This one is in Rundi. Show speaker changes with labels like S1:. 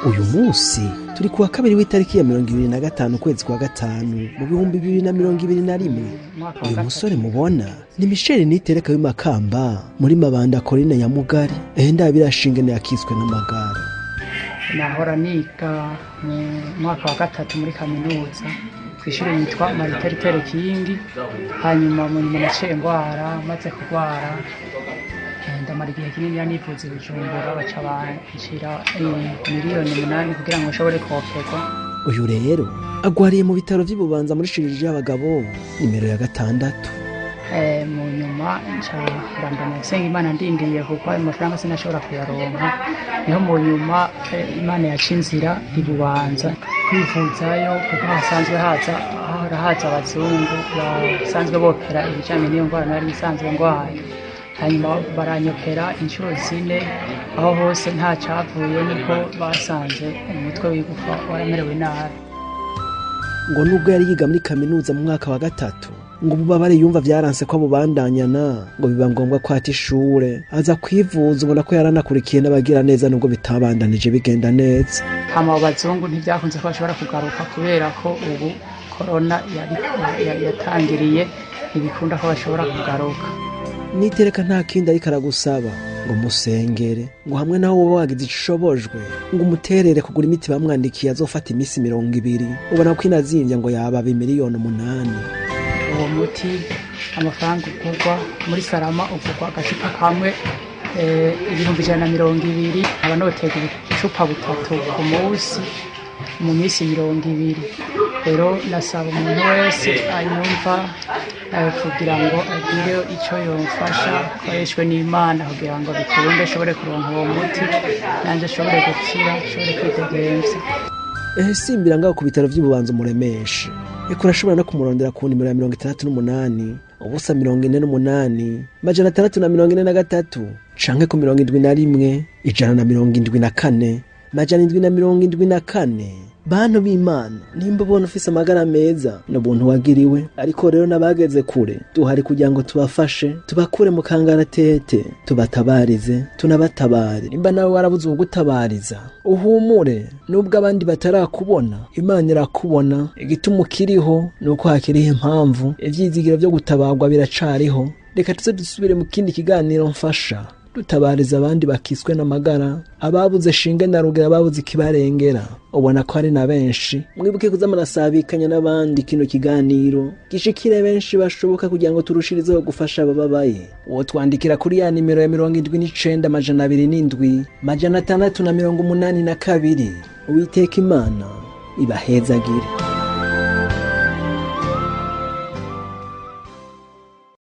S1: Uyu munsi turi kuwa kabiri w'itariki ya 25 ukwezi kwa gatanu mu 2021. Uyu musore mubona ni Michel Nitereka w'imakamba muri Mabanda Korine ya Mugari. Ehe ndabirashingene yakiswe n'amagara.
S2: Nahora niga mu mwaka wa gatatu muri kaminuza kw'ishure yitwa Martin Luther King. Hanyuma mu nyuma naciye ngwara, maze kurwara ndamara igihe kinini nivuza i Bujumbura, baca bancira 8 miliyoni kugira ngo nshobore koperwa.
S1: Uyu rero agwariye mu bitaro vy'Ibubanza muri chirurgie y'abagabo nimero ya 6.
S2: Mu nyuma nca mbandanya nsenga Imana ndindiriye, kuko ayo mafaranga sinashobora kuyaronka. Niho mu nyuma Imana yaca inzira ibubanza kwivuzayo, kuko hasanzwe haza hahora haza abazungu basanzwe bopera ibijanye n'iyo ndwara nari nsanzwe ndwaye. Hanyuma baranyopera inshuro 4, aho hose nta cavuye, niko basanze umutwe w'igufa waramerewe nabi.
S1: Ngo nubwo yari yiga muri kaminuza mu mwaka wa gatatu, ngo ububabare yumva vyaranse ko abubandanyana, ngo biba ngombwa ko ata ishure aza kwivuza. Ubona ko yaranakurikiye n'abagira neza, nubwo bitabandanije bigenda neza.
S2: Hama abo bazungu ntivyakunze ko bashobora kugaruka, kubera ko ubu korona yatangiriye, ntibikunda ko bashobora kugaruka.
S1: Nitereka nta kindi ariko aragusaba, ngo musengere, ngo hamwe nawe woba wagize ico ushobojwe, ngo umuterere kugura imiti bamwandikiye azofata iminsi 20. Ubona ko inazimvye, ngo yababa 8 miliyoni.
S2: Uwo muti amafaranga ugurwa muri Sarama, ugurwa agacupa kamwe 120,000. Aba notega ubucupa butatu ku munsi mu minsi 20. Rero nasaba umuntu wese anyumva kugira ngo agire ico yomfasha, akoreshwe n'Imana kugira ngo bikunde ashobore kuronka uwo muti, nanje ashobore gukira, ashobore kwidegemvya.
S1: Ehe simbira ngaho ku bitaro vy'Ibubanza umuremeshe. Eka urashobora no kumurondera ku nimero ya 68 ubusa 48 643 canke ku 71 174 774. Bantu b'Imana, nimba ubona ufise amagara meza n'ubuntu wagiriwe, ariko rero n'abageze kure duhari kugira ngo tubafashe, tubakure mu kangaratete, tubatabarize, tunabatabare. Nimba nawe warabuze uwugutabariza, uhumure. Nubwo abandi batarakubona, Imana irakubona. Igituma ukiriho ni uko hakiriho impamvu, ivyizigiro vyo gutabarwa biracariho. Reka tuze dusubire mu kindi kiganiro mfasha, dutabariza abandi bakiswe n'amagara, ababuze shinge na rugero, ababuze ikibarengera. Ubona ko ari na benshi. Mwibuke kuza murasabikanya n'abandi kino kiganiro gishikire benshi bashoboka, kugira ngo turushirizeho gufasha abababaye. Uwo twandikira kuri ya nimero ya 79 207 682. Uwiteka Imana ibahezagire.